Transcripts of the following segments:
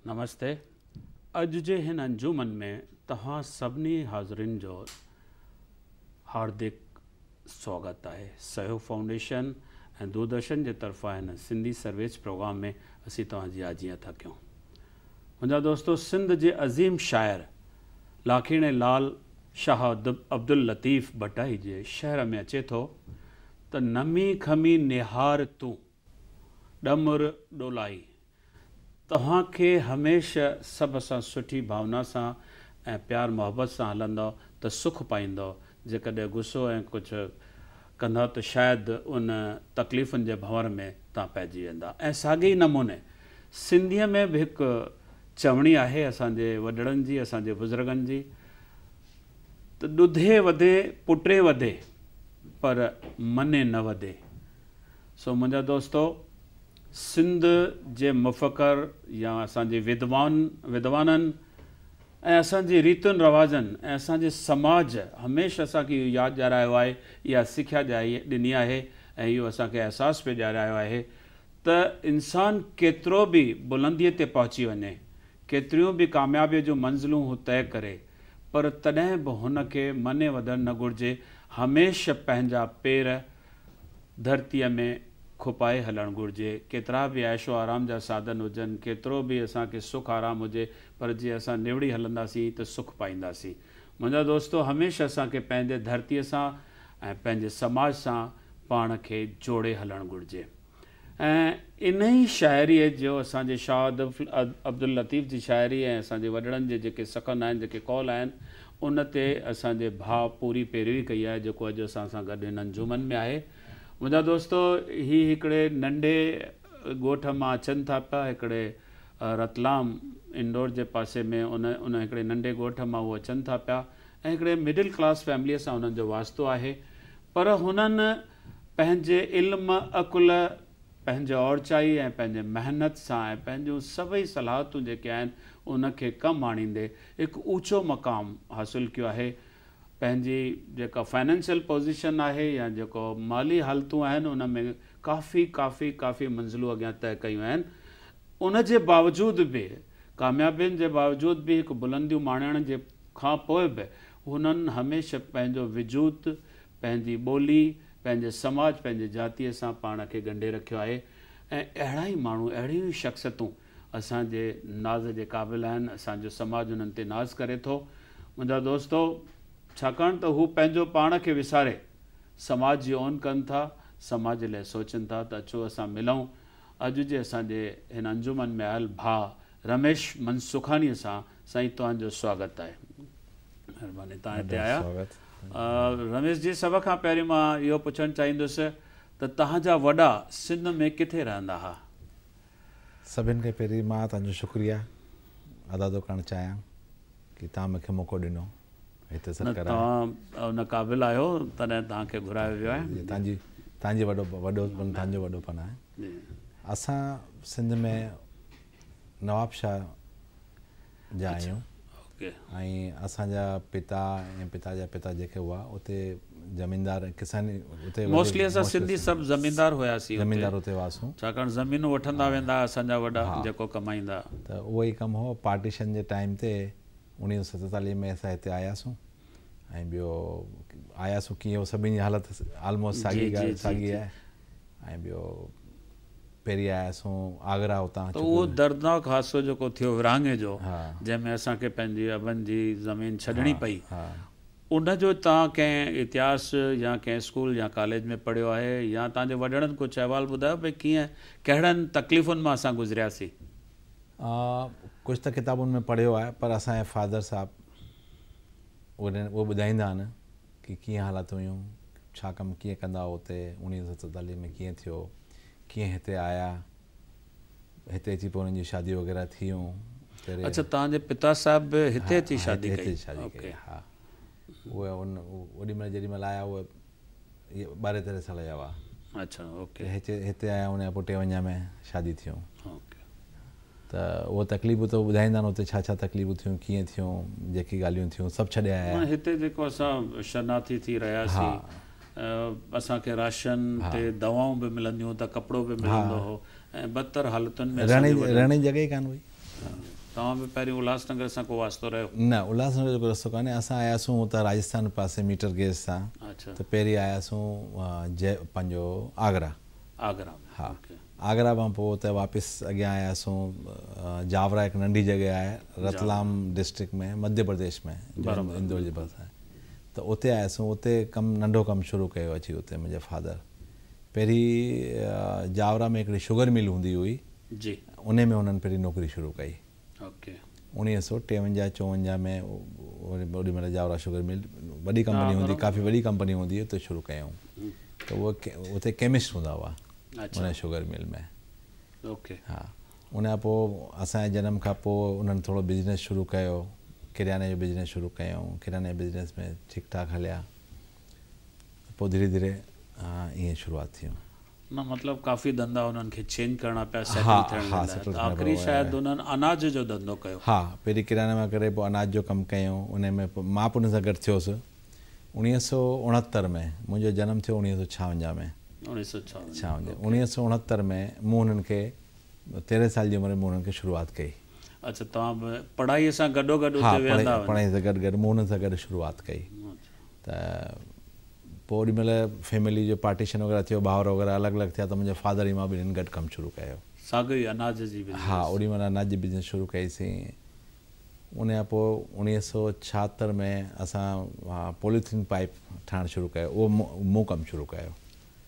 نمستي. اڄ جي هن انجمن ۾ توهان سڀني حاضرين جو هاردڪ سواگت آهي. سهيوگ فائونڊيشن ۽ دوردرشن جي طرفان هن سنڌي سرويچ پروگرام ۾ اسين توهان جي آجيان ٿا ڪيون. منهنجا دوستو سنڌ جي عظيم شاعر لاکيڻي لال شاهه عبداللطيف ڀٽائي جي شعر ۾ اچي ٿو ته نمي کمي نهار تون ڏمر ڏولائي. توهان کي هميشه سڀ سان سٺي ڀاونا سان ۽ پيار محبت سان هلندؤ ته سک پائيندؤ، جيڪڏهن غصو ۽ ڪجهه ڪندؤ ته شايد ان تڪليفن جي ڀنور ۾ توهان پئجي ويندا ۽ ساڳئي ئي نموني سنڌيء ۾ به هڪ چوڻي آهي اسان جي وڏڙن جي اسان جي بزرگن جي ته ڏڌي وڌي پٽي وڌي پر مني نه وڌي. سو منهنجا دوستو سنڌ جي مفڪر يا اسان جي ودوان ودوانن ۽ اسان جي ريتن رواجن ۽ اسان جي سماج هميشه اسان کي اهو ياد ڏيارايو آهي اها سکيا ڏيائي ڏني آهي ۽ اهو اسان کي احساس پئي ڏيارايو آهي ته انسان ڪيترو به بلنديء تي پهچي وڃي ڪيتريون به ڪاميابيء جون منزلون هو طئي ڪري پر تڏهن به هن کي مني وڌڻ نه گهرجي هميشه پنهنجا پير ڌرتيء ۾ کپائي هلڻ گهرجي. ڪيترا به عيش و آرام جا ساڌن هجن، ڪيترو به اسان کي سک آرام هجي، پر جي اسان نوڙي هلنداسين ته سک پائينداسين. منهنجا دوستو! هميشه اسان کي پنهنجي ڌرتيء سان ۽ پنهنجي سماج سان پاڻ کي جوڙي هلڻ گهرجي. ۽ انهي شاعريء جو اسان جي شاهه عبداللطيف جي شاعري ۽ اسان جي وڏڙن جي جيڪي سخن آهن، جيڪي قول آهن، ان تي اسان جي ڀاء پوري پيروي ڪئي آهي، جيڪو اڄ اسان سان گڏ هن انجمن ۾ آهي. منهنجا دوستو! هي هڪڙي ننڍي ڳوٺ مان اچن ٿا پيا، هڪڙي رتلام انڊور جي پاسي ۾ ان ان هڪڙي ننڍي ڳوٺ مان هو اچن ٿا پيا ۽ هڪڙي مڊل ڪلاس فيمليء سان انهن جو واسطو آهي، پر هنن پنهنجي علم، عقل، پنهنجي اورچائي ۽ پنهنجي محنت سان ۽ پنهنجون سڀئي صلاحيتون جيڪي آهن ان کي ڪم آڻيندي هڪ اوچو مقام حاصل ڪيو آهي. پنهنجي جيڪا فائنانشل پوزيشن آهي يا جيڪو مالي حالتون آهن ان ۾ ڪافي ڪافي ڪافي منزلون اڳيان طئي ڪيون آهن. ان جي باوجود به ڪاميابين جي باوجود به هڪ بلنديون ماڻڻ جي کان پوء به هنن هميشه پنهنجو وجود پنهنجي ٻولي، پنهنجي سماج، پنهنجي جاتيء سان پاڻ کي ڳنڍي رکيو آهي ۽ اهڙا ئي ماڻهو، اهڙيون ئي شخصيتون اسان جي ناز جي قابل آهن، اسان جو سماج انهن تي ناز ڪري ٿو. منهنجا دوستو! ڇاڪاڻ ته هو پنهنجو پاڻ کي وساري سماج جي اون ڪن ٿا، سماج لئه سوچن ٿا ته اچو اسان ملون. اڄ جي اسان جي هن انجمن ۾ آيل ڀاء رميش منسکانيء سان سائين توهان جو سواگت آهي. مهرباني توهان هتي آيا. رميش جي سڀ کان پهرين مان اهو پڇڻ چاهيندس ته توهان جا وڏا سنڌ ۾ ڪٿي رهندا ها؟ سڀن کان پهرين مان توهان جو شڪريه ادا ٿو ڪرڻ چاهيان ڪي توهان مون کي موقعو ڏنو هتي سڏ نه ڪرائي. توهان ان قابل آهيو تڏهن توهان کي گهرايو ويو آهي. توهان جي توهان جي وڏو وڏو توهان جو وڏوپن آهي. اسان سنڌ ۾ نواب شاهه جا آهيون ۽ اسان جا پتا ۽ پتا جا پتا جيڪي هئا اتي زميندار ڪساني اتي موسٽلي اسان سنڌي سڀ زميندار هياسين زميندار اتي هئاسون ڇاڪاڻ زمينون وٺندا ويندا اسان جا وڏا جيڪو ڪمائيندا ته اهو ئي ڪم هو پارٽيشن جي ٽائيم تي 1947 ۾ اسان هتي آياسون ۽ ٻيو آياسون ڪيئن اهو سڀني جي حالت آلموسٽ ساڳي ساڳي آهي ۽ ٻيو پهرين آياسون آگرا اتان ته اهو دردناڪ حادثو جيڪو ٿيو ورهاڱي جو جنهن ۾ اسان کي پنهنجي ابن جي زمين ڇڏڻي پئي ان جو توهان ڪنهن اتهاس يا ڪنهن اسڪول يا ڪاليج ۾ پڙهيو آهي يا توهان جي وڏڙن ڪجهه احوال ٻڌايو ڀئي ڪيئن ڪهڙن تڪليفن مان اسان گذرياسين. ڪجهه ته ڪتابن ۾ پڙهيو آهي پر اسان جا فادر صاحب اهي ٻڌائيندا آهن ڪي ڪيئن حالتون هيون، ڇا ڪم ڪيئن ڪندا هئا اتي، 1947 ۾ ڪيئن ٿيو، ڪيئن هتي آيا، هتي اچي پوء انهن جون شاديون وغيره ٿيون. اڇا توهان جي پتا صاحب به هتي اچي شادي ڪئي. هتي اچي شادي ڪئي ها. اهي ان اوڏي مهل جيڏي مهل آيا اهي ٻارهن تيرهن سال جا هئا. اڇا اوڪي. هتي آيا ان کان پوء 53 ۾ شادي ٿيون. اوڪي. ته اهي تڪليفون ته ٻڌائيندا آهن اتي ڇا ڇا تڪليفون ٿيون ڪيئن ٿيون جيڪي ڳالهيون ٿيون سڀ ڇڏي آيا. نه هتي جيڪو اسان شرنارٿي ٿي رهياسين اسان کي راشن تي دوائون به ملنديون ته ڪپڙو به ملندو هو ۽ بدتر حالتن ۾ اسان جي رهڻ جي جڳهه ئي ڪانه هئي. توهان به پهرين الهاس نگر سان ڪو واسطو رهيو؟ نه الهاس نگر جو ڪو رستو ڪانهي اسان آياسون هتان راجسٿان پاسي ميٽر گيج سان ته پهرين آياسون جي پنهنجو آگرا. آگرا ها آگرا کان پوء اتي واپس اڳيان آياسون جاورا هڪ ننڍي جڳهه آهي رتلام ڊسٽرڪٽ ۾ مڌيه پرديش ۾ اندور جي ڀرسان ته اتي آياسون اتي ڪم ننڍو ڪم شروع ڪيو اچي اتي منهنجي فادر پهرين جاورا ۾ هڪڙي شگر مل هوندي هئي جي. انهي ۾ هنن پهرين نوڪري شروع ڪئي. اوڪي. 1953 54 ۾ اوڏي مهل جاورا شگر مل وڏي ڪمپني هوندي ڪافي وڏي ڪمپني هوندي هئي اتي شروع ڪيائون ته اهي اتي ڪيمسٽ هوندا هئا ان شگر مل ۾. اوڪي. ها ان کان پوء اسان جي جنم کان پوء انهن ٿورو بزنس شروع ڪيو ڪرياني جو بزنس شروع ڪيائون ڪرياني جي بزنس ۾ ٺيڪ ٺاڪ هليا پوء ڌيري ڌيري ائين شروعات ٿيون. نه مطلب ڪافي ڌنڌا انهن کي چينج ڪرڻا پيا سيٽل ٿيڻ جي لاء ته آخري شايد انهن اناج جو ڌنڌو ڪيو. ها پهرين ڪرياني مان ڪري پوء اناج جو ڪم ڪيائون انهي ۾ پوء مان به انهن سان گڏ ٿيوس 1969 ۾ منهنجو جنم ٿيو 1956 ۾ 1956 1969 ۾ مون انهن کي 13 سال جي عمر ۾ مون انهن کي شروعات ڪئي. اڇا توهان به پڙهائي سان گڏو گڏ اتي ويهندا ها پڙهائي سان گڏ گڏ مون انهن سان گڏ شروعات ڪئي ته پوء اوڏي مهل فيملي جو پارٽيشن وغيره ٿيو، ڀائر وغيره الڳ الڳ ٿيا ته منهنجي فادر ۽ مان ٻنهين گڏ ڪم شروع ڪيو. ساڳيو ئي اناج جي بزنس. ها اوڏي مهل اناج جي بزنس شروع ڪئي سين. ان کان پوء 1976 ۾ اسان پوليٿين پائيپ ٺاهڻ شروع ڪيو اهو مون ڪم شروع ڪيو.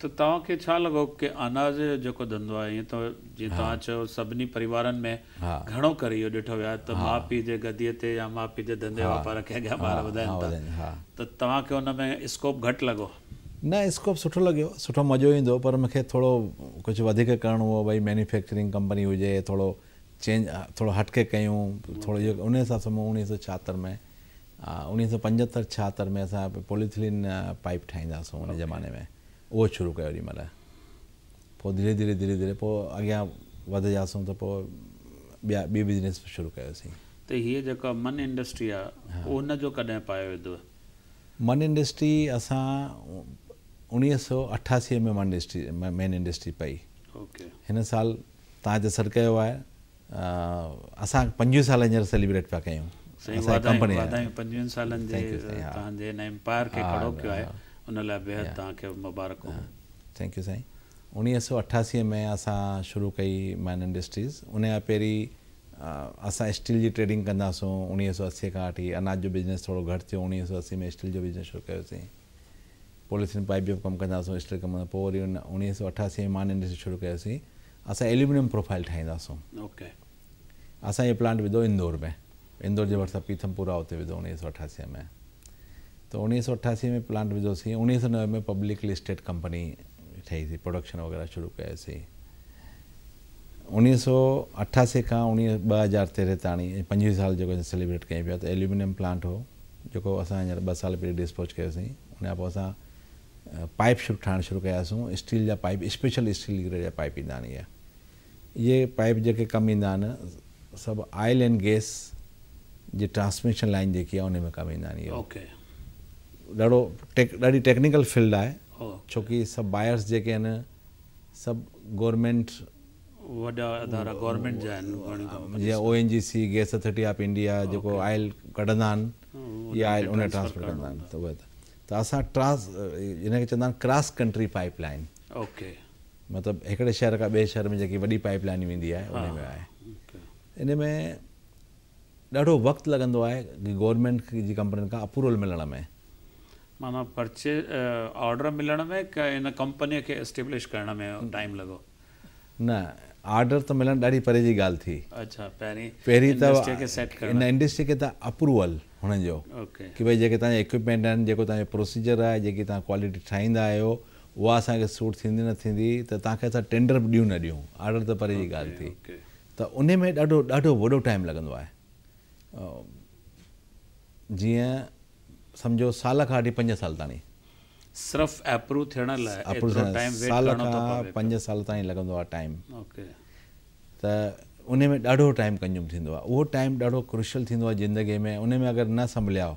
ته توهان کي ڇا لڳو ڪي اناج جو جيڪو ڌنڌو آهي ائين ته جيئن توهان چيو سڀني پريوارن ۾ گهڻو ڪري اهو ڏٺو ويو آهي ته ماء پيء جي گديء تي يا ماء پيء جي ڌنڌي واپار کي اڳيان ٻار وڌائين ٿا ته توهان کي ان ۾ اسڪوپ گهٽ لڳو؟ نه اسڪوپ سٺو لڳيو سٺو مزو ايندو پر مون کي ٿورو ڪجهه وڌيڪ ڪرڻو هو ڀئي مينوفيڪچرنگ ڪمپني هجي ٿورو چينج ٿورو هٽڪي ڪيون ٿورو اهو ان حساب سان مون 1976 ۾ 1975 76 ۾ اسان پوليٿلين پائيپ ٺاهيندا هئاسون ان زماني ۾ اهو شروع ڪيو اوڏي مهل پوء ڌيري ڌيري ڌيري ڌيري پوء اڳيان وڌياسون ته پوء ٻيا ٻي بزنس به شروع ڪيوسين. ته هيء جيڪا من انڊسٽري آ ان جو ڪڏهن پايو وڌو؟ من انڊسٽري اسان 1988 ۾ من انڊسٽري مين انڊسٽري پئي. هن سال توهان هتي سڏ ڪيو آهي اسان 25 سال هينئر سيليبريٽ پيا ڪيون. سائين واڌايون واڌايون پنجويهن سالن جي توهان جي هن امپائر کي کڙو ڪيو آهي ان لاء بيحد توهان کي مبارڪون. Thank you سائين 1988 ۾ اسان شروع ڪئي مين انڊسٽريز ان کان پهرين اسان اسٽيل جي ٽريڊنگ ڪندا هئاسون 1980 کان وٺي اناج جو بزنس ٿورو گهٽ ٿيو 1980 ۾ اسٽيل جو بزنس شروع ڪيوسين پوليٿين پائيپ جو به ڪم ڪندا هئاسون اسٽيل ڪم پوء وري 1988 ۾ مان انڊسٽري شروع ڪيوسين اسان ايلومينيم پروفائل ٺاهيندا هئاسون اسان اهو پلانٽ وڌو اندور ۾ اندور جي ڀرسان پيٿم پورا اتي وڌو 1988 ۾ ته 1988 ۾ پلانٽ وڌوسين 1990 ۾ پبلڪ لسٽيڊ ڪمپني ٺهي سي پروڊڪشن وغيره شروع ڪيوسين 1988 کان 2013 تاڻي 25 سال جيڪو اسان سيليبريٽ ڪيون پيا ته ايلومينيم پلانٽ هو جيڪو اسان هينئر ٻه سال پهرين ڊسپوز ڪيوسين ان کان پوء اسان پائيپ شروع ٺاهڻ شروع ڪياسون اسٽيل جا پائيپ اسپيشل اسٽيل گريڊ جا پائيپ ايندا آهن اهي اهي پائيپ جيڪي ڪم ايندا آهن سڀ آئل اينڊ گيس جي ٽرانسميشن لائين جيڪي آهي ان ۾ ڪم ايندا آهن اهو ڏاڍو ڏاڍي ٽيڪنيڪل فيلڊ آهي ڇو ڪي سڀ بائرس جيڪي آهن سڀ گورنمينٽ وڏا ادارا گورنمينٽ جا آهن گهڻيون ڪمپنيز. جيئن او N G C, gas authority of India جيڪو آئل ڪڍندا آهن يا آئل ان ٽرانسفر ڪندا آهن ته اهي ته اسان ٽرانس ان کي چوندا آهن cross country pipe line. Okay. مطلب هڪڙي شهر کان ٻئي شهر ۾ جيڪي وڏي پائيپ لائين ويندي آهي ان ۾ آهي. ان ۾ ڏاڍو وقت لڳندو آهي گورنمينٽ جي ڪمپنين کان اپروول ملڻ ۾. معنيٰ پرچيز آرڊر ملڻ ۾ ڪه ان ڪمپنيء کي اسٽيبلش ڪرڻ ۾ ٽائيم لڳو؟ نه آرڊر ته ملڻ ڏاڍي پري جي ڳالهه ٿي. اڇا پهرين پهرين ته انڊسٽريء کي سيٽ ڪرڻ. ان انڊسٽري کي ته اپروول هنن جو ڪه ڀئي جيڪي توهان جا اڪوپمينٽ آهن جيڪو توهان جو پروسيجر آهي جيڪي توهان ڪوالٽي ٺاهيندا آهيو اها اسان کي سوٽ ٿيندي نه ٿيندي ته توهان کي اسان ٽينڊر به ڏيون نه ڏيون آرڊر ته پري جي ڳالهه ٿي ته انهي ۾ ڏاڍو ڏاڍو وڏو ٽائيم لڳندو آهي جيئن سمجهو سال کان وٺي پنج سال تاڻي. صرف اپروو ٿيڻ لاء ايترو ٽائيم ويٽ سال ڪرڻو ٿو کان پوي پيو. پنج سال تائين لڳندو آهي ٽائيم ته انهي ۾ ڏاڍو ٽائيم ڪنزيوم ٿيندو آهي اهو ٽائيم ڏاڍو ڪروشل ٿيندو آهي زندگي ۾ انهي ۾ اگر نه سنڀلياو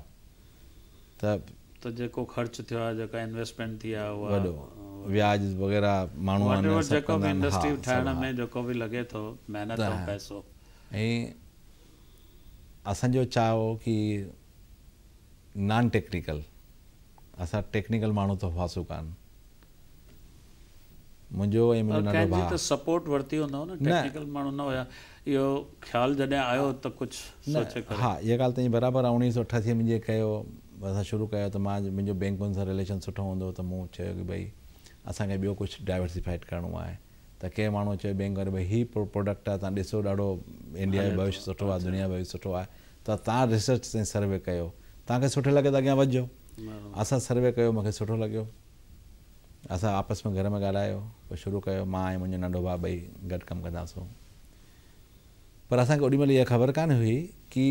ته. ته جيڪو خرچ ٿيو آهي جيڪا انويسٽمينٽ ٿي آهي اها وڏو وياج وغيره ماڻهو واٽ آهن ايور سڀ جيڪو ڪندا به آهن ها انڊسٽري سڀ ٺاهڻ ها ۾ جيڪو به لڳي ٿو محنت ته ۽ پئسو. ۽ اسان جو ڇا هو ڪي نان ٽيڪنيڪل، اسان ٽيڪنيڪل ماڻهو ته هئاسون ڪانه. منهنجو ۽ منهنجو ننڍو ڪنهن جي ڀاء. ته سپورٽ ورتي هوندو نه، ٽيڪنيڪل ماڻهو نه هيا، اهو خيال جڏهن آيو ته ڪجهه سوچي ڪري. ها اها ڳالهه تنهنجي برابر آهي، 1988 ۾ جيئن ڪيو اسان شروع ڪيو ته مان منهنجو بينڪن سان رليشن سٺو هوندو هو ته مون چيو ڪي ڀئي اسان کي ٻيو ڪجهه ڊائيورسيفائيڊ ڪرڻو آهي ته ڪنهن ماڻهو چيو بينڪ واري ڀئي هي پروڊڪٽ آهي توهان ڏسو ڏاڍو انڊيا جو ڀوشيه سٺو آهي دنيا جو ڀوشيه سٺو آهي ته توهان ريسرچ ۽ سروي ڪيو توهان کي سٺو لڳي ته اڳيان وڌجو. اسان سروي ڪيو مون کي سٺو لڳيو. اسان آپس ۾ گهر ۾ ڳالهايو پوء شروع ڪيو مان ۽ منهنجو ننڍو ڀاء ٻئي گڏ ڪم ڪنداسون پر اسان کي اوڏي مهل اها خبر ڪانه هئي ڪي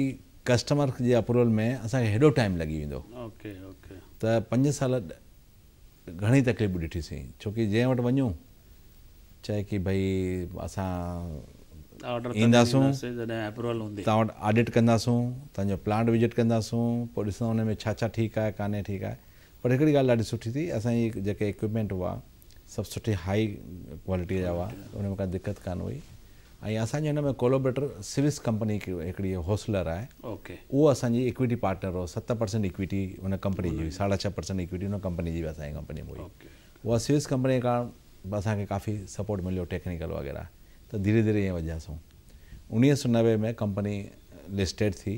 ڪسٽمر جي اپروول ۾ اسان کي هيڏو ٽائيم لڳي ويندو ته 5 سال گهڻي تڪليفون ڏٺيسين ڇو ڪي جنهن وٽ وڃون چئي ڪي ڀئي اسان اينداسون توهان وٽ آڊٽ ڪنداسون توهان جو پلانٽ وزٽ ڪنداسون پوء ڏسندا ان ۾ ڇا ڇا ٺيڪ آهي ڪانهي ٺيڪ آهي پر هڪڙي ڳالهه ڏاڍي سٺي ٿي اسان جي جيڪي اڪوپمينٽ هئا سڀ سٺي هائي ڪوالٽي جا هئا ان ۾ ڪا دقت ڪانه هئي ۽ اسان جي هن ۾ ڪولابريٽر سوئس ڪمپني هڪڙي هوسلر آهي اهو اسان جي اڪويٽي پارٽنر هو 7% اڪويٽي ان ڪمپني جي هئي 6.5% اڪويٽي ان ڪمپني جي به اسان جي ڪمپني ۾ هئي اها سوئس ڪمپني جي ڪارڻ اسان کي ڪافي سپورٽ مليو ٽيڪنيڪل وغيره ته ڌيري ڌيري ائين وڌياسون 1990 ۾ ڪمپني لسٽيڊ ٿي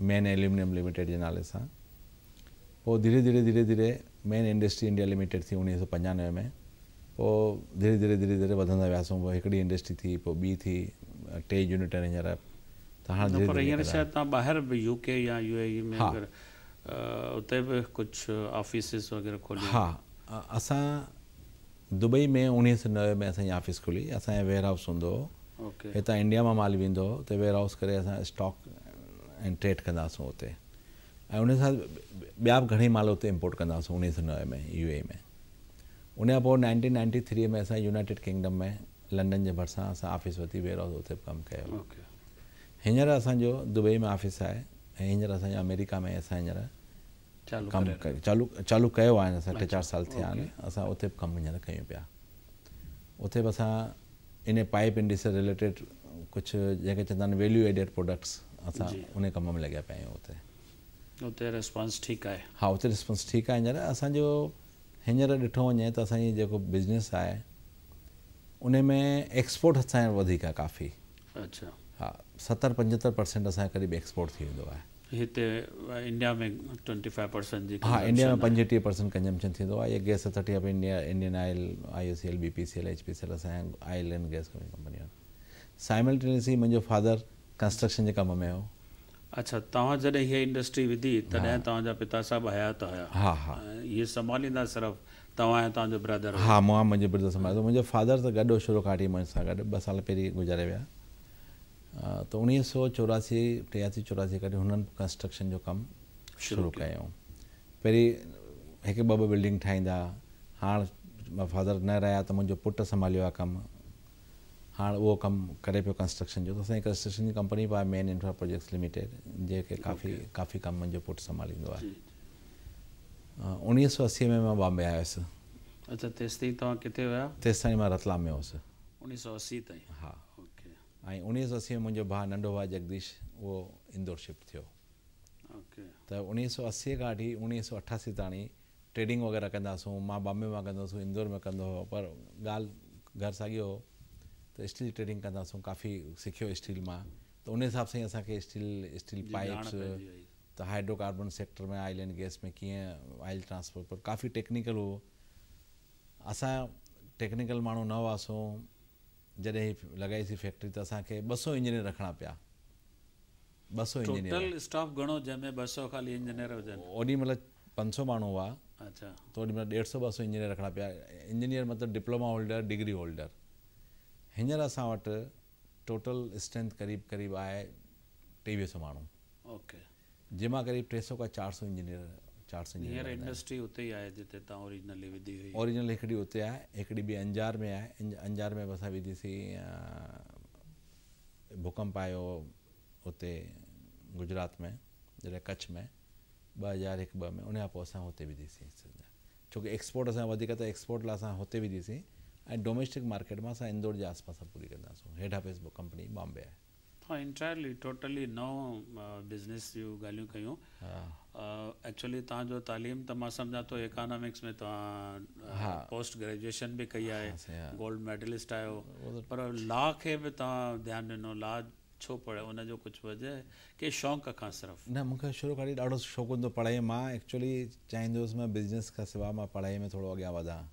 مين ايلومينيم لميٽيڊ جي نالي سان پوء ڌيري ڌيري ڌيري ڌيري مين انڊسٽري انڊيا لميٽيڊ ٿي 1995 ۾ پوء ڌيري ڌيري ڌيري ڌيري وڌندا وياسون پوء هڪڙي انڊسٽري ٿي پوء ٻي ٿي ٽي يونٽ آهن هينئر ته هاڻ ڌيري پر ڌيري هينئر شايد توهان ٻاهر به يو ڪي يا يو اي اي ۾ اگر اتي به ڪجهه آفيسز وغيره کوليون. ها اسان دبئي ۾ 1990 ۾ اسان جي آفيس کلي اسان جو ويئر هائوس هوندو هو هتان انڊيا مان مال ويندو هو اتي ويئر هائوس ڪري اسان اسٽاڪ ۽ ٽريڊ ڪندا هئاسون اتي ۽ ان سان ٻيا به گهڻي مال اتي امپورٽ ڪندا هئاسون 1990 ۾ يو اي ۾ ان کان پوء 1993 ۾ اسان يونائيٽيڊ ڪنگڊم ۾ لنڊن جي ڀرسان اسان آفيس ورتي ويئر هائوس اتي به ڪم ڪيو هينئر اسان جو دبئي ۾ آفيس آهي ۽ هينئر اسان جو آمريڪا ۾ اسان هينئر ڪم چالو چالو ڪيو آهي اسان ٽي چار سال ٿيا آهن اسان اتي به ڪم هينئر ڪيون پيا اتي به اسان ان پائپ انڊسٽري رليٽيڊ ڪجهه جنهن کي چوندا آهن ويليو ايڊيڊ پروڊڪٽس اسان ان ڪم ۾ لڳيا پيا آهيون اتي. اتي ريسپانس ٺيڪ آهي. ها اتي ريسپانس ٺيڪ آهي هينئر اسان جو هينئر ڏٺو وڃي ته اسان جي جيڪو بزنس آهي ان ۾ ايڪسپورٽ اسان جو وڌيڪ آهي ڪافي. اڇا. ها 70 75% اسان جو قريب ايڪسپورٽ ٿي ويندو آهي. هتي انڊيا ۾ 25% جي ها انڊيا ۾ 35% ڪنزمپشن ٿيندو آهي اها gas authority of India, Indian oil, I O C L, B P C L, H P C L اسان جا آئل اينڊ گئس ڪمپنيون آهن. سائملٽينيسلي منهنجو فادر ڪنسٽرڪشن جي ڪم ۾ هو. اڇا توهان جڏهن هيء انڊسٽري وڌي تڏهن توهان جا پتا صاحب حيات هيا. ها ها. هيء سنڀاليندا صرف توهان ۽ توهان جو برادر هيو. ها مون ۽ منهنجو برادر سنڀاليندو. منهنجو فادر ته گڏ هو شروع کان وٺي منهنجي سان گڏ ٻه سال پهرين گذاري ويا. ته 1984 83 84 کان وٺي هنن ڪنسٽرڪشن جو ڪم شروع ڪيو. پهرين هڪ ٻه ٻه بلڊنگ ٺاهيندا هاڻ فادر نه رهيا ته منهنجو پٽ سنڀاليو آهي ڪم هاڻ اهو ڪم ڪري پيو ڪنسٽرڪشن جو ته اسان جي ڪنسٽرڪشن جي ڪمپني به آهي مين انفرا پروجيڪٽس لميٽيڊ جيڪي ڪافي ڪافي ڪم منهنجو پٽ سنڀاليندو آهي. 1980 ۾ مان بامبي آيس. اڇا تيستائين توهان ڪٿي هيا؟ تيستائين مان رتلام ۾ هوس. 1980 تائين؟ ها. ۽ 1980 ۾ منهنجو ڀاء ننڍو ڀاء جگديش اهو اندور شفٽ ٿيو ته 1980 کان وٺي 1988 تاڻي ٽريڊنگ وغيره ڪنداسون مان بامبي مان ڪندو هوس اندور ۾ ڪندو هو پر ڳالهه گهر ساڳيو هو ته اسٽيل ٽريڊنگ ڪنداسون ڪافي سکيو اسٽيل مان ته ان حساب سان ئي اسان کي اسٽيل اسٽيل پائپس ته hydro carbon sector ۾ oil and gas ۾ ڪيئن آئل ٽرانسپورٽ پر ڪافي ٽيڪنيڪل هو اسان ٽيڪنيڪل ماڻهو نه هئاسون جڏهن هي لڳائيسين فيڪٽري ته اسان کي 200 انجنيئر رکڻا پيا. 200 انجنيئر. ٽوٽل اسٽاف گهڻو جنهن ۾ 200 خالي انجنيئر هجن؟ اوڏي مهل 500 ماڻهو هئا. اڇا. ته اوڏي مهل 150 200 انجنيئر رکڻا پيا. انجنيئر مطلب ڊپلوما هولڊر، ڊگري هولڊر. هينئر اسان وٽ ٽوٽل اسٽرينٿ قريب قريب آهي 2300 ماڻهو. اوڪي. جنهن مان قريب 300 کان 400 انجنيئر 400 انجنيئر هينئر انڊسٽري اتي ئي آهي جتي توهان اوريجنلي وڌي هئي؟ اوريجنل هڪڙي اتي آهي هڪڙي ٻي انجار ۾ آهي انجار ۾ به اسان وڌيسين ڀوڪمپ آيو اتي گجرات ۾ جڏهن ڪڇ ۾ 2001 2 ۾ ان کان پوء اسان هتي وڌيسين ڇو ڪي ايڪسپورٽ اسان وڌيڪ ته ايڪسپورٽ لاء اسان هتي وڌيسين ۽ ڊوميسٽڪ مارڪيٽ مان اسان اندور جي آس پاس پوري ڪنداسون هيڊ آفيس ڪمپني بامبي آهي. توهان انٽائرلي ٽوٽلي نئون بزنس جون ڳالهيون ڪيون. ايڪچولي توهان جو تعليم ته مان سمجهان ٿو اڪانامڪس ۾ توهان پوسٽ گريجوئيشن به ڪئي آهي، گولڊ ميڊلسٽ آهيو، پر لا کي به توهان ڌيان ڏنو، لا ڇو پڙهيو ان جو ڪجهه وجه ڪي شوق کان صرف؟ نه مون کي شروع کان وٺي ڏاڍو شوق هوندو هو پڙهائي مان ايڪچولي چاهيندو هوس مان بزنس کان سواء مان پڙهائي ۾ ٿورو اڳيان وڌان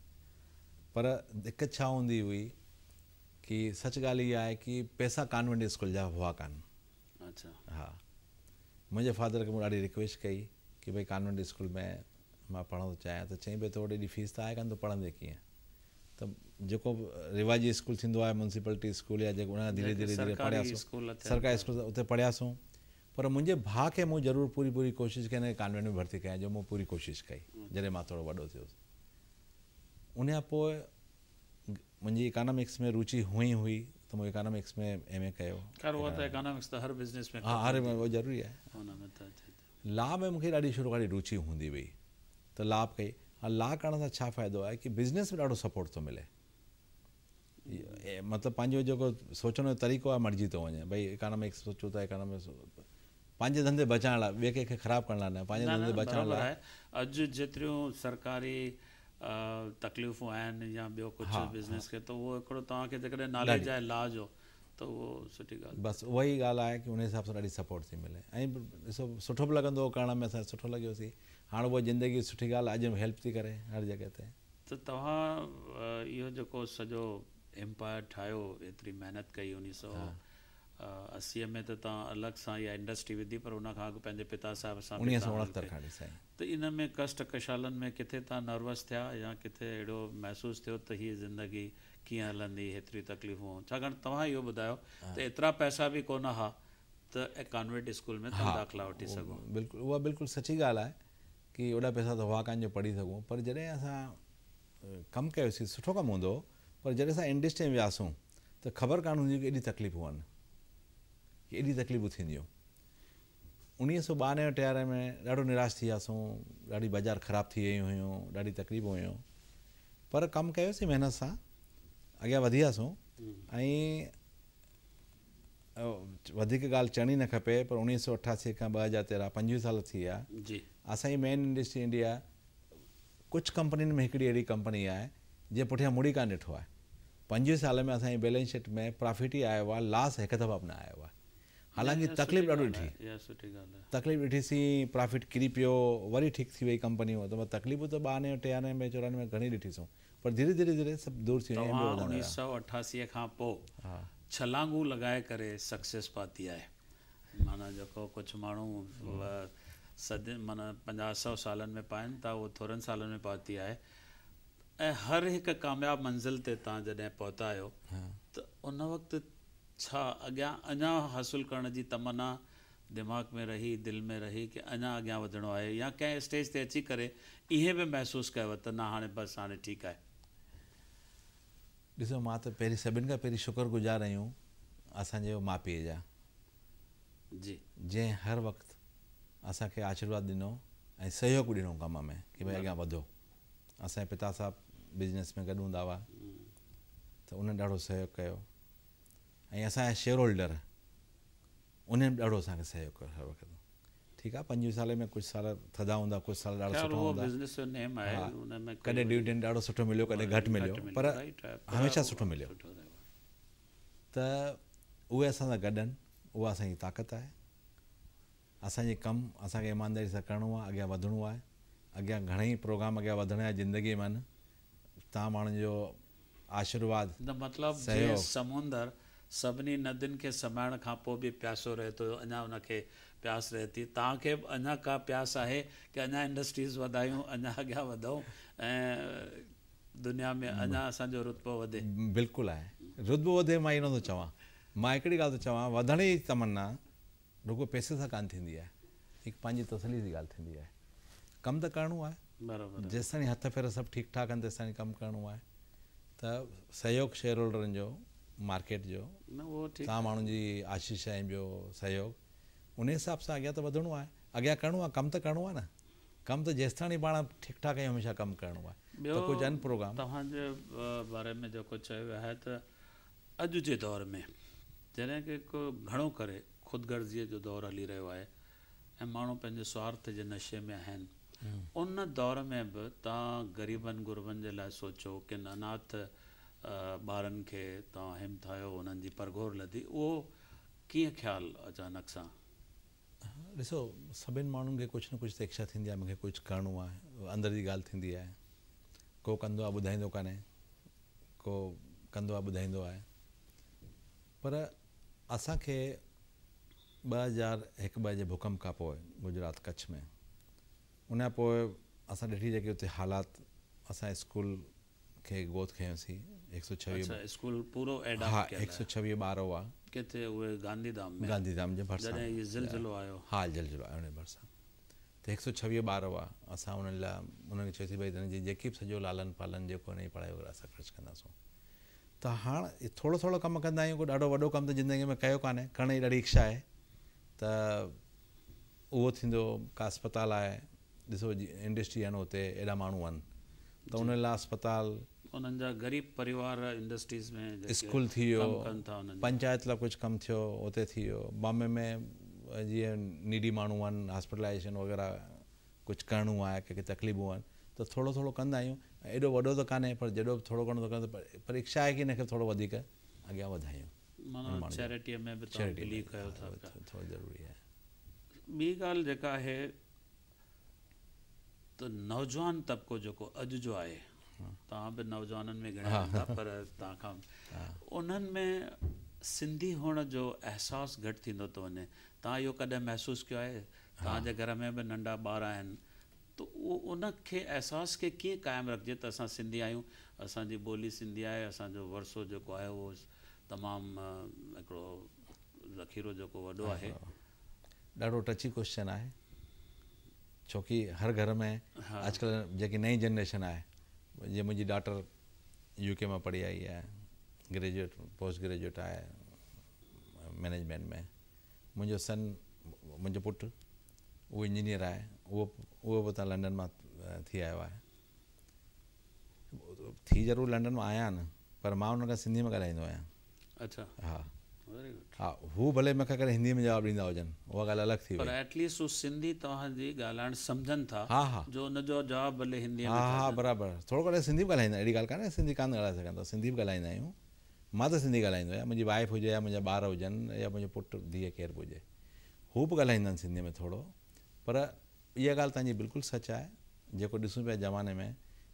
پر دقت ڇا هوندي هئي ڪي سچ ڳالهه اها آهي ڪي پئسا ڪانوينٽ اسڪول جا هئا ڪانه. اڇا. ها منهنجي فادر کي مون ڏاڍي رڪويسٽ ڪئي ڪي ڀئي ڪانوينٽ اسڪول ۾ مان پڙهڻ ٿو چاهيان ته چيائين ڀئي تو وٽ ايڏي فيس ته آهي ڪانه تون پڙهندين ڪيئن ته جيڪو رواجي اسڪول ٿيندو آهي ميونسپلٽي اسڪول يا جيڪو ان کان ڌيري ڌيري ڌيري پڙهياسون سرڪاري اسڪول اتي پڙهياسون پر منهنجي ڀاء کي مون ضرور پوري پوري ڪوشش ڪئي هن کي ڪانوينٽ ۾ ڀرتي ڪيان جو مون پوري ڪوشش ڪئي جڏهن مان ٿورو وڏو ٿيس ان کان پوء منهنجي اڪانامڪس ۾ روچي هونئن ئي هئي ته مون اڪانامڪس ۾ ايم اي ڪيو. خير اها ته اڪانامڪس ته هر بزنس ۾ ها هر ۾ اهو ضروري آهي. ان ۾ ته اچي ٿي. لا ۾ مون کي ڏاڍي شروع کان روچي هوندي هئي ته لا به ڪئي. ها لا ڪرڻ سان ڇا فائدو آهي ڪي بزنس ۾ ڏاڍو سپورٽ ٿو ملي. مطلب پنهنجو جيڪو سوچڻ جو طريقو آهي مٽجي ٿو وڃي ڀئي اڪانامڪس سوچون ٿا اڪانامڪس پنهنجي ڌنڌي بچائڻ لاء ٻئي ڪنهن کي خراب ڪرڻ لاء نه پنهنجي ڌنڌي بچائڻ لاء. برابر آهي اڄ جيتريون سرڪاري تڪليفون آهن يا ٻيو ڪجهه بزنس کي ته اهو هڪڙو توهان کي جيڪڏهن ناليج آهي لا جو ته اهو سٺي ڳالهه. بس اها ئي ڳالهه آهي ڪي ان حساب سان ڏاڍي سپورٽ ٿي ملي ۽ ڏسو سٺو به لڳندو هو ڪرڻ ۾ اسان کي سٺو لڳيو سي هاڻ اها زندگي سٺي ڳالهه اڄ هيلپ ٿي ڪري هر جڳهه تي. ته توهان اهو جيڪو سڄو ايمپائر ٺاهيو ايتري محنت ڪئي اڻويهه سؤ 80 ۾ ته توهان الڳ سان اها انڊسٽري وڌي پر ان کان اڳ پنهنجي پتا صاحب سان به توهان 1969 کان وٺي سائين. ته ان ۾ ڪشٽ ڪشالن ۾ ڪٿي توهان نروس ٿيا يا ڪٿي اهڙو محسوس ٿيو ته هيء زندگي ڪيئن هلندي هيتريون تڪليفون ڇاڪاڻ توهان اهو ٻڌايو ته ايترا پئسا به ڪونه ها ته ڪانوينٽ اسڪول ۾ توهان داخلا وٺي سگهو. بلڪل اها بلڪل سچي ڳالهه آهي ڪي اوڏا پئسا ته هئا ڪانه جو پڙهي سگهون پر جڏهن اسان ڪم ڪيوسين سٺو ڪم هوندو هو پر جڏهن اسان انڊسٽري ۾ وياسون ته خبر ڪانه هوندي هئي ڪي ايڏي تڪليفون آهن ڪي ايڏي تڪليفون ٿينديون. 1992 ٽيهاري ۾ ڏاڍو نراش ٿي وياسون ڏاڍي بازار خراب ٿي ويون هيون ڏاڍي تڪليفون هيون پر ڪم ڪيوسين محنت سان اڳيان وڌي وياسون ۽ وڌيڪ ڳالهه چئڻي نه کپي پر 1988 کان 2013 25 سال ٿي ويا اسان جي مين انڊسٽري انڊيا ڪجهه ڪمپنين ۾ هڪڙي اهڙي ڪمپني آهي جنهن پٺيان مڙي ڪانه ڏٺو آهي. 25 سال ۾ اسان جي بيلنس شيٽ ۾ پرافٽ ئي آيو آهي لاس هڪ دفعا به نه آيو آهي. حالانڪه تڪليف ڏاڍو ڏٺي. تڪليف ڏٺي سين پرافٽ ڪري پيو وري ٺيڪ ٿي وئي ڪمپني ته تڪليفون ته 92 93 94 ۾ گهڻي ڏٺي سون پر ڌيري ڌيري ڌيري سڀ دور ٿي ويون ۽ توهان 1988 کان پوء ڇلانگون لڳائي ڪري سڪسيس پاتي آهي. معنيٰ جيڪو ڪجهه ماڻهو صدين معنيٰ پنجاهه سؤ سالن ۾ پائن ٿا اهو ٿورن سالن ۾ پاتي آهي ۽ هر هڪ ڪامياب منزل تي توهان جڏهن پهتا آهيو ته ان وقت ڇا اڳيان اڃا حاصل ڪرڻ جي تمنا دماغ ۾ رهي دل ۾ رهي ڪي اڃا اڳيان وڌڻو آهي يا ڪنهن اسٽيج تي اچي ڪري ائين به محسوس ڪيو ته نه هاڻي بس هاڻي ٺيڪ آهي. ڏسو مان ته پهرين سڀن کان پهرين شڪر گذار آهيون اسان جي ماء پيء جا جي. جنهن هر وقت اسان کي آشيرواد ڏنو ۽ سهيوگ به ڏنو ڪم ۾ ڪي ڀئي اڳيان وڌو. اسان جا پتا صاحب بزنس ۾ گڏ هوندا هئا ته انهن ڏاڍو سهيوگ ڪيو ۽ اسان جا شيئر هولڊر انهن به ڏاڍو اسان کي سهيوگ ڪيو هر وقت. ٺيڪ آهي 25 سالن ۾ ڪجهه سال ٿڌا هوندا ڪجهه سال ڏاڍا خير سٺا اهو هوندا. بزنس جو نيم آهي ها ان ۾ ڪوئي ڪڏهن وڏي ڊويڊنڊ ڏاڍو سٺو مليو ڪڏهن گهٽ گهٽ مليو مليو پر رائيٽ آهي پر هميشه سٺو مليو. سٺو رهيو. ته اهي اسان سان گڏ آهن اها اسان جي طاقت آهي. اسان جي ڪم اسان کي ايمانداري سان ڪرڻو آهي اڳيان وڌڻو آهي اڳيان گهڻئي پروگرام اڳيان وڌڻا آهن زندگي ۾ آهن توهان ماڻهن جو آشيرواد نه مطلب جيئن سهيوگ. سمندر سڀني ندين کي سمائڻ کان پوء به پياسو رهي ٿو اڃا ان کي پياس رهي ٿي توهان کي به اڃا ڪا پياس آهي ڪي اڃا انڊسٽريز وڌايون اڃا اڳيان وڌون ۽ دنيا ۾ اڃا اسان جو رتبو وڌي. بلڪل آهي رتبو وڌي مان اهو نه ٿو چوان مان هڪڙي ڳالهه ٿو چوان وڌڻ جي تمنا رڳو پئسي سان ڪانه ٿيندي آهي هڪ پنهنجي تسلي جي ڳالهه ٿيندي آهي ڪم ته ڪرڻو آهي برابر جيستائين هٿ پير سڀ ٺيڪ ٺاڪ آهن تيستائين ڪم ڪرڻو آهي ته سهيوگ شيئر هولڊرن جو مارڪيٽ جو نه اهو ٺيڪ توهان ماڻهن جي آشيش ۽ ٻيو سهيوگ ان حساب سان اڳيان ته وڌڻو آهي اڳيان ڪرڻو آهي ڪم ته ڪرڻو آهي نه ڪم ته جيستاڻي پاڻ ٺيڪ ٺاڪ آهيون هميشه ڪم ڪرڻو آهي ٻيو ته ڪجهه آهن پروگرام. توهان جي باري ۾ جيڪو چيو ويو آهي ته اڄ جي دور ۾ جڏهن ڪه هڪ گهڻو ڪري خود غرضيء جو دور هلي رهيو آهي ۽ ماڻهو پنهنجي سوارٿ جي نشي ۾ آهن، ان دور ۾ به توهان غريبن غربن جي لاء سوچيو، ڪن اناٿ ٻارن کي توهان همٿايو، انهن جي پرگهور لڌي، اهو ڪيئن خيال اچانڪ سان؟ ڏسو سڀن ماڻهن کي ڪجهه نه ڪجهه ته اڇا ٿيندي آهي مون کي ڪجهه ڪرڻو آهي، اندر جي ڳالهه ٿيندي آهي، ڪو ڪندو آهي ٻڌائيندو ڪانهي، ڪو ڪندو آهي ٻڌائيندو آهي پر اسان کي 2001 2 جي ڀوڪمپ کان پوء گجرات ڪڇ ۾ ان کان پوء اسان ڏٺي جيڪي اتي حالات اسان اسڪول کي گود کنيوسين هڪ سؤ ڇويهه اڇا اسڪول پورو ها ايڊاپٽ ڪيل هڪ سؤ آهي. ڇويهه ٻار هئا. ڪٿي اهي گانڌي ڌام ۾؟ گانڌي ڌام جي ڀرسان. جڏهن هي زلزلو آيو. ها زلزلو آيو ان جي ڀرسان ته هڪ سؤ ڇويهه ٻار هئا اسان انهن لاء انهن کي چيوسين ڀئي هنن جي جيڪي به سڄو لالن پالن جيڪو هن جي پڙهائي وغيره اسان خرچ ڪنداسون ته هاڻ ٿورو ٿورو ڪم ڪندا آهيون ڪو ڏاڍو وڏو ڪم ته زندگي ۾ ڪيو ڪانهي ڪرڻ جي ڏاڍي اڇا آهي ته اهو ٿيندو ڪا اسپتال آهي ڏسو انڊسٽري آهن اتي ايڏا ماڻهو آهن ته انهن لاء اسپتال. انهن جا غريب پريوار انڊسٽريز ۾ جيڪي اسڪول ٿي ويو ڪم ڪن ٿا انهن جا. پنچائت لاء ڪجهه ڪم ٿيو اتي ٿي ويو بامبي ۾ جيئن نيڊي ماڻهو آهن هاسپيٽلائيزيشن وغيره ڪجهه ڪرڻو آهي ڪنهن کي تڪليفون آهن ته ٿورو ٿورو ڪندا آهيون ايڏو وڏو ته ڪانهي پر جيڏو به ٿورو گهڻو ٿو ڪريون پر اڇا آهي ڪي هن کي ٿورو وڌيڪ اڳيان وڌايون. معنيٰ چيرٽيء ۾ به توهان بليو ڪيو ٿا پيا. ٿورو ضروري آهي. ٻي ڳالهه جيڪا آهي ته نوجوان طبقو جيڪو اڄ جو آهي، توهان به نوجوانن ۾ ڳڻيا وڃو ٿا پر توهان کان انهن ۾ سنڌي هئڻ جو احساس گهٽ ٿيندو ٿو وڃي. توهان اهو ڪڏهن محسوس ڪيو آهي؟ توهان جي گهر ۾ به ننڍا ٻار آهن ته اهو ان کي احساس کي ڪيئن قائم رکجي ته اسان سنڌي آهيون، اسان جي ٻولي سنڌي آهي، اسان جو ورثو جيڪو آهي اهو تمام هڪڙو ذخيرو جيڪو وڏو آهي. ڏاڍو ٽچي ڪوئسچن آهي ڇو ڪي هر گهر ۾ اڄڪلهه جيڪي نئين جنريشن آهي جيئن منهنجي ڊاٽر يو ڪي مان پڙهي آئي آهي گريجوئيٽ پوسٽ گريجوئيٽ آهي مئنيجمينٽ ۾ منهنجو سن منهنجو پٽ اهو انجنيئر آهي اهو اهو به اتان لنڊن مان ٿي آيو آهي ٿي ضرور لنڊن مان آيا آهن پر مان انهن کان سنڌي ۾ ڳالهائيندو آهيان. اڇا ها ويري گڊ. ها هو ڀلي مون کي ڪڏهن هندي ۾ جواب ڏيندا هجن اها ڳالهه الڳ ٿي پر وئي. ايٽ ليسٽ هو سنڌي توهان جي ڳالهائڻ سمجهن ٿا ها ها. جو ان جو جواب ڀلي هندي ۾ ها ٿا ها ڏين. برابر ٿورو ڪڏهن سنڌي به ڳالهائيندا اهڙي ڳالهه ڪانهي سنڌي ڪانه ڳالهائي سگهندا سنڌي به ڳالهائيندا آهيون مان ته سنڌي ڳالهائيندو آهيان منهنجي وائيف هجي يا منهنجا ٻار هجن يا منهنجو پٽ ڌيء ڪير به هجي هو به ڳالهائيندا آهن سنڌي ۾ ٿورو پر اها ڳالهه توهان جي بلڪل سچ آهي جيڪو ڏسون پيا زماني ۾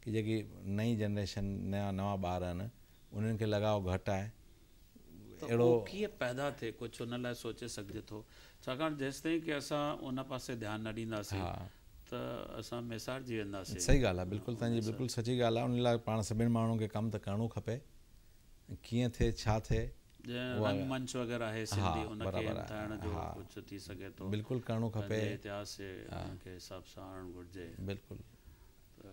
ڪي جيڪي نئين جنريشن نيا نوان ٻار آهن انهن کي لڳاء گهٽ آهي ته اهڙو. اهو ڪيئن پيدا ٿئي ڪجهه ان لاء سوچي سگهجي ٿو ڇاڪاڻ جيستائين ڪي اسان ان پاسي ڌيان نه ڏينداسين ته اسان ميسارجي وينداسين. صحيح ڳالهه آهي بلڪل توهان جي بلڪل سچي ڳالهه آهي ان لاء پاڻ سڀني ماڻهن کي ڪم ته ڪرڻو کپي ڪيئن ٿئي ڇا ٿئي جيئن اها رنگ منچ وغيره آهي ها سنڌي ان کي برابر آهي همٿائڻ جو ها ڪجهه ٿي سگهي ٿو بلڪل ڪرڻو کپي پنهنجي اتهاس جي ها ان کي حساب سان آڻڻ گهرجي. بلڪل. ته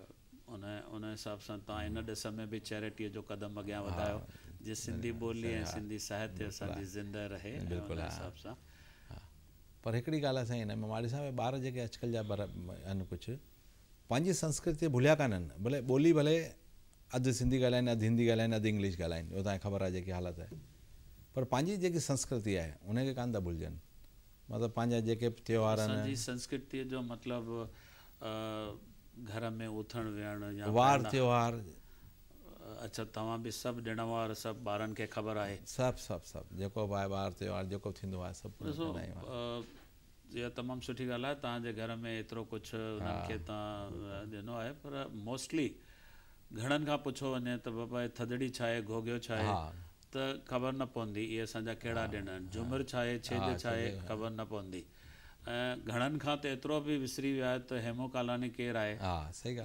ان ان حساب سان توهان ان ڏس ۾ به چيرٽيء جو قدم اڳيان وڌايو جيئن سنڌي ٻولي ۽ سنڌي ساهتيه اسان جي زنده رهي ۽ بلڪل ان ها حساب سان. ها پر هڪڙي ڳالهه آهي سائين هن ۾ مان ڏسان پيو ٻار جيڪي اڄڪلهه جا آهن ڪجهه پنهنجي سنسڪرتي ڀليا ڪانهن ڀلي ٻولي ڀلي اڌ سنڌي ڳالهائين اڌ هندي ڳالهائين اڌ انگلش ڳالهائين اهو توهان کي خبر آهي جيڪي حالت آهي پر پنهنجي جيڪي سنسڪرتي آهي ان کي ڪانه ٿا ڀلجن مطلب پنهنجا جيڪي به تيوهار اسان آهن. جي سنسڪرتيء جو مطلب گهر ۾ اٿڻ ويهڻ يا وار پائڻ. تيوهار. اڇا توهان به سڀ ڏڻ وار سڀ ٻارن کي خبر آهي. سڀ سڀ سڀ جيڪو به آهي وار تيوهار جيڪو به ٿيندو آهي سڀ ڏسو ڪندا آهيون. اها تمام سٺي ڳالهه آهي توهان جي گهر ۾ ايترو ڪجهه انهن کي توهان ڏنو آهي پر موسٽلي گهڻن کان پڇيو وڃي ته بابا هي ٿڌڙي ڇا آهي گهوگهيو ڇا آهي ته خبر نه پوندي اهي اسان جا ڪهڙا ڏڻ آهن جهمر ڇا آهي ڇيڄ ڇا آهي خبر نه پوندي ۽ گهڻن کان ته ايترو به وسري ويو آهي ته هيمو ڪالاڻي ڪير آهي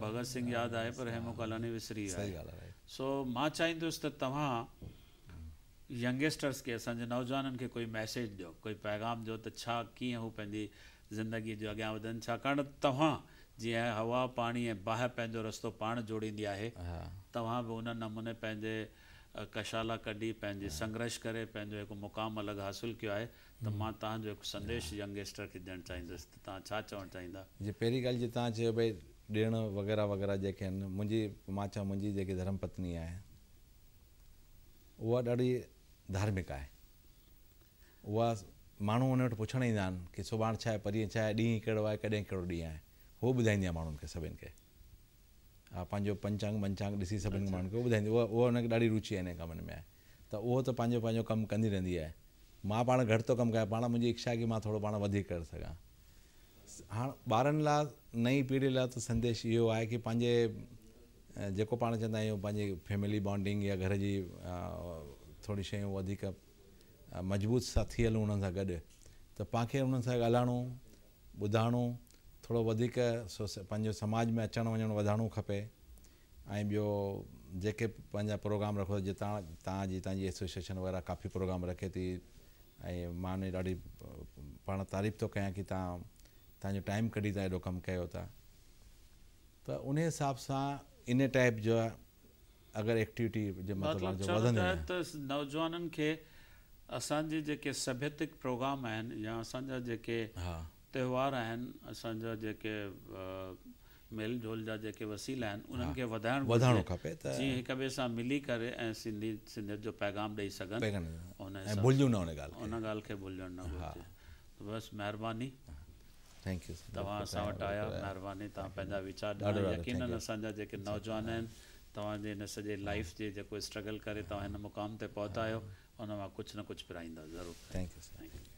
ڀڳت سنگهه ياد آهي پر هيمو ڪالاڻي وسري ويو آهي سو مان چاهيندس ته توهان ينگسٽرس کي اسان جي نوجوانن کي ڪوئي ميسيج ڏيو ڪوئي پيغام ڏيو ته ڇا ڪيئن هو پنهنجي زندگي جو اڳيان وڌن ڇاڪاڻ ته توهان جيئن هوا پاڻي ۽ باهه پنهنجو رستو پاڻ جوڙيندي آهي توهان به ان نموني پنهنجي ڪشالا ڪڍي پنهنجي سنگهرش ڪري پنهنجو هڪ مقام الڳ حاصل ڪيو آهي ته مان توهان جو هڪ سنديش ينگسٽر کي ڏيڻ چاهيندس ته توهان ڇا چوڻ چاهيندا؟ جي پهرين ڳالهه جي توهان چيو ڀئي ڏڻ وغيره وغيره جيڪي آهن منهنجي مان چوان منهنجي جيڪي ڌرم پتني آهي اها ڏاڍي ڌارمڪ آهي. اها ماڻهو ان وٽ پڇڻ ايندا آهن ڪي سڀاڻ ڇا آهي پرينء ڇا آهي ڏينهن ڪهڙو آهي ڪڏهن ڪهڙو ڏينهن آهي هوء ٻڌائيندي آهي ماڻهن کي سڀن کي ها پنهنجو پنچانگ ونچانگ ڏسي سڀن ماڻهن کي ٻڌائيندي اها اها ان کي ڏاڍي روچي آهي انهن ڪمن ۾ آهي ته اهو ته پنهنجو پنهنجو ڪم ڪندي رهندي آهي مان پاڻ گهٽ ٿو ڪم ڪيان پاڻ منهنجي اڇا آهي ڪي مان ٿورو پاڻ وڌيڪ ڪري سگهان هاڻ ٻارن لاء نئين پيڙهي لاء ته سنديش اهو آهي ڪي پنهنجي جيڪو پاڻ چوندا آهيون پنهنجي فيملي بانڊنگ يا گهر جي ٿوري شيون وڌيڪ مضبوط سان ٿي هلون انهن سان گڏ ته پاڻ کي انهن سان ڳالهائڻو ٻڌائڻو ٿورو وڌيڪ پنهنجو سماج ۾ اچڻ وڃڻ وڌائڻو کپي ۽ ٻيو جيڪي پنهنجا پروگرام رکو جي تان تان جي تان جي ايسوسيئيشن وغيره ڪافي پروگرام رکي ٿي ۽ مان ان جي ڏاڍي پاڻ تعريف ٿو ڪيان ڪي تان تان جو ٽائيم ڪڍي تان ايڏو ڪم ڪيو ٿا ته ان حساب سان ان ٽائيپ جا اگر ايڪٽيوٽي جي مطلب مطلب چوڻ وڌنديون چاهيو ته نوجوانن کي اسان جي جيڪي سڀيتڪ پروگرام آهن يا اسان جا جيڪي تهوار آهن اسان جا جيڪي ميل جول جا جيڪي وسيلا آهن انهن کي وڌائڻ وڌائڻو کپي ته جيئن هڪ ٻئي سان ملي ڪري ۽ سنڌي سنڌيت جو پيغام ڏئي سگهن ان ۽ ڀلجون نه ان ڳالهه کي ان ڳالهه کي ڀلجڻ نه گهرجي ته بس مهرباني thank you توهان اسان وٽ آيا مهرباني توهان پنهنجا ويچار ڏنا يقينن اسان جا جيڪي نوجوان آهن توهان جي هن سڄي لائيف جي جيڪو اسٽرگل ڪري توهان هن مقام تي پهتا آهيو ان مان ڪجهه نه ڪجهه پرائيندا ضرور thank you thank you.